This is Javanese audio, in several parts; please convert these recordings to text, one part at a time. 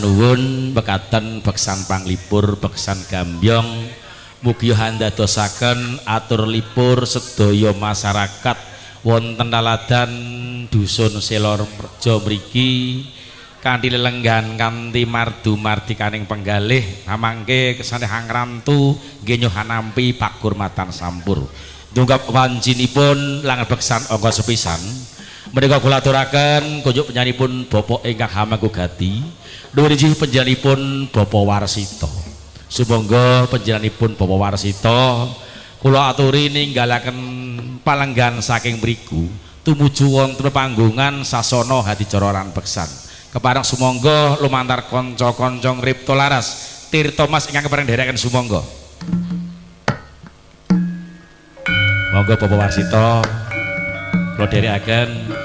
Nuwun mekaten beksan panglipur beksan gambyong mugi handadosaken atur lipur sedaya masyarakat wonten laladan dusun Selorejo mriki kanthi lelenggan kanthi mardu mardikaning penggalih hamangke kesane hangrantu nggih nyohanampi pakurmatan sampur. Dunggap wancinipun langen beksan angka sepisan menika kula aturaken kunjuk panjenenganipun Bapak ingkang hamangku gati nuwun inggih panjenenganipun Bapak Warsita. Sumangga panjenenganipun Bapak Warsita kula aturi ninggalaken palenggan saking mriku tumuju wonten panggungan sasana hadicara lan beksan. Kepareng sumangga lumantar kanca-kanca ngripta laras Tirta Mas ingkang kepareng nderekaken sumangga. Monggo Bapak Warsita kula dherekaken.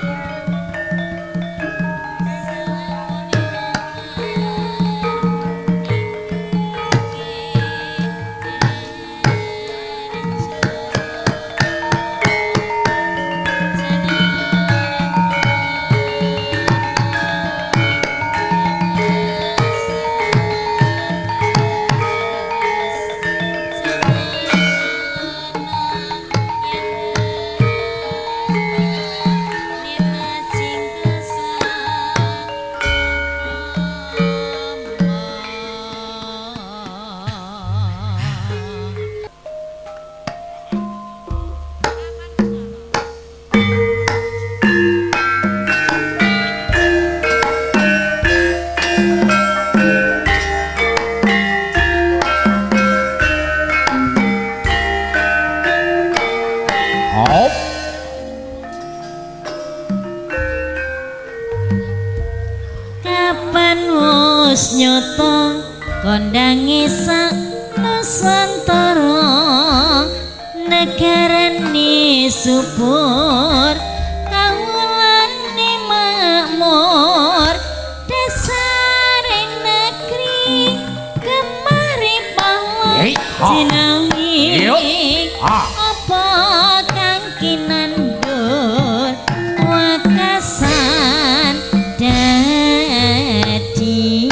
Nyoto kondange sak nusantara negarane subur kawulane makmur dasare negeri kemari pahlawan jinawi apa kang kinandur wakasan dadi.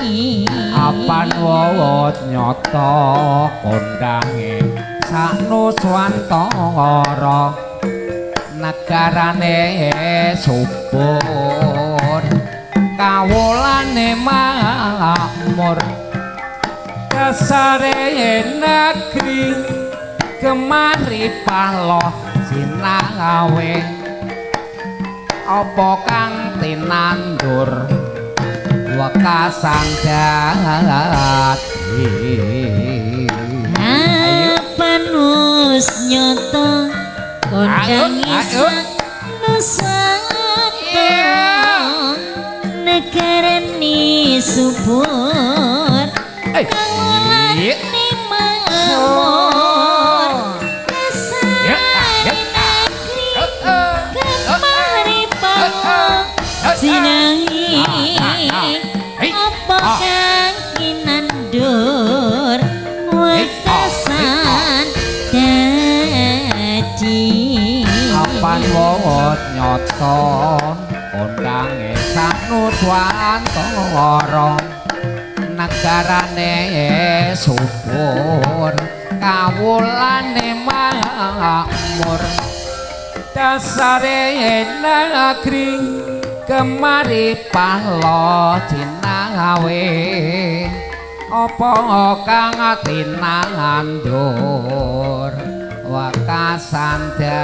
Apan wowot nyata kondange sak nuswantara negarane subur kawulane makmur dasare negeri kemari paloh sinawe apa kang tinandur wekasan dadi. Apan wus nyoto kondange sak nusantara negarane subur kawulane makmur dasare negeri kemari paloh sinangi apa kang kinandur wekasan dadi. Apan wowot nyata kondange sak nuswantara negarane subur kawulane makmur dasare negeri kemari paloh jinawe apa kang tinandur wekasan dadi.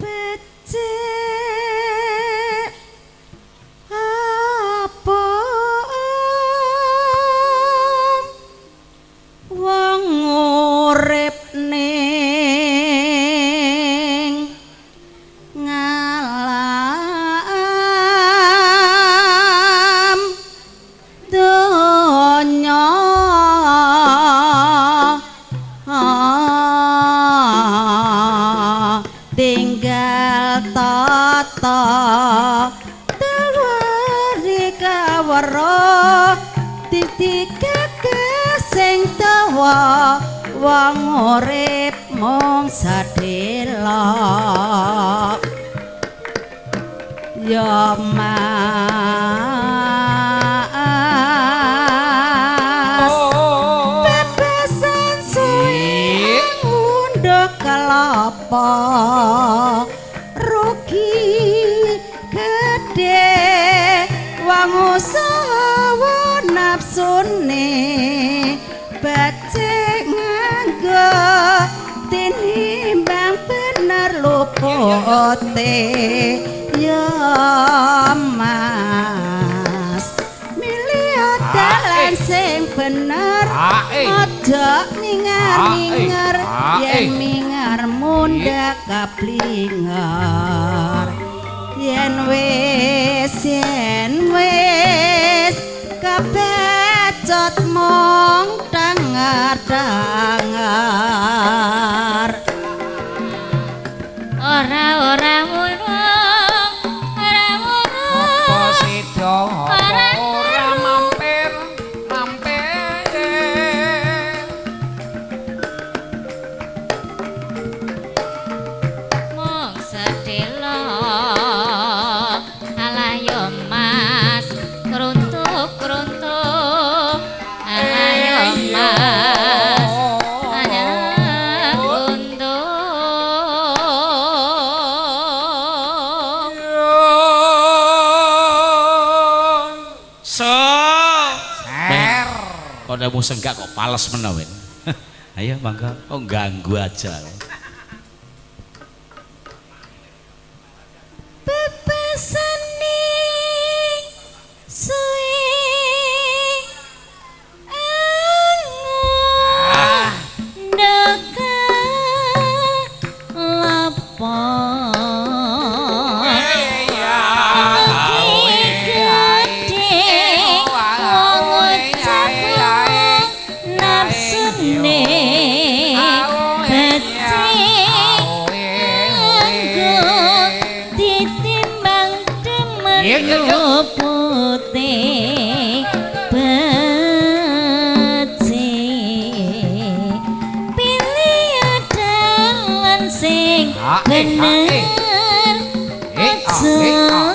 Becik apa wong urip ning ngalam donya tinggal tata tawari kawruh titikake sing dawa wong urip mung sedhela ya Mas bebesan suwe ngundhuh kelapa rugi gedhe wong usaha nafsune becik nganggo tinimbang bener lupute ya Mas milih dalan sing bener aja mingar-mingar yen mingar mundhak kablinger yen wis kebecot mung dengar-dengar ora ora murung ora murung apa sida apa ora mampir mampir mung sedhela alah yo Mas kruntuk-kruntuk alah yo Mas alah kruntuk. So Ser. Kono senggak kok pales menawa. Ayo mangga, oh ganggu aja. Bebasane suwe ndaka lapo nafsune becik nganggo titimbang demen lupute becik pilih dalan sing bener aja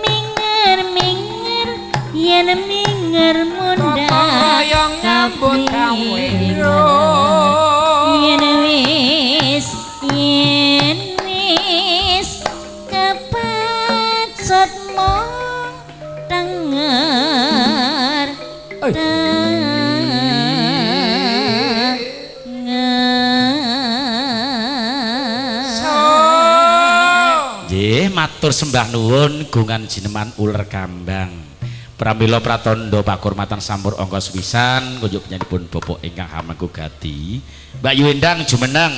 minger-minger yen minger mundhak Kaya nyambut gawe yen wis kepacot mung tenger Nggih, matur sembah nuwun gungan jineman uler kambang. Pramila pratandha pakurmatan sampur angka sepisan kunjuk panjenenganipun bapak ingkang hamengku gati. Mbak Yu Endang jumeneng.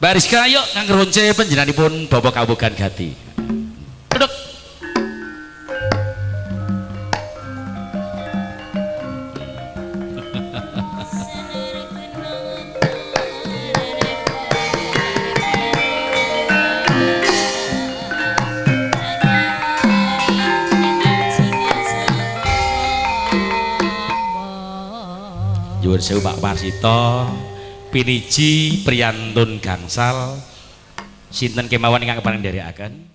Mbak Rizka ayo kang ronce panjenenganipun bapak kawugan gati. Duduk. Nyuwun sewu Pak Warsito, piniji priyantun gangsal sinten kemawon ingkang kepareng nderekaken.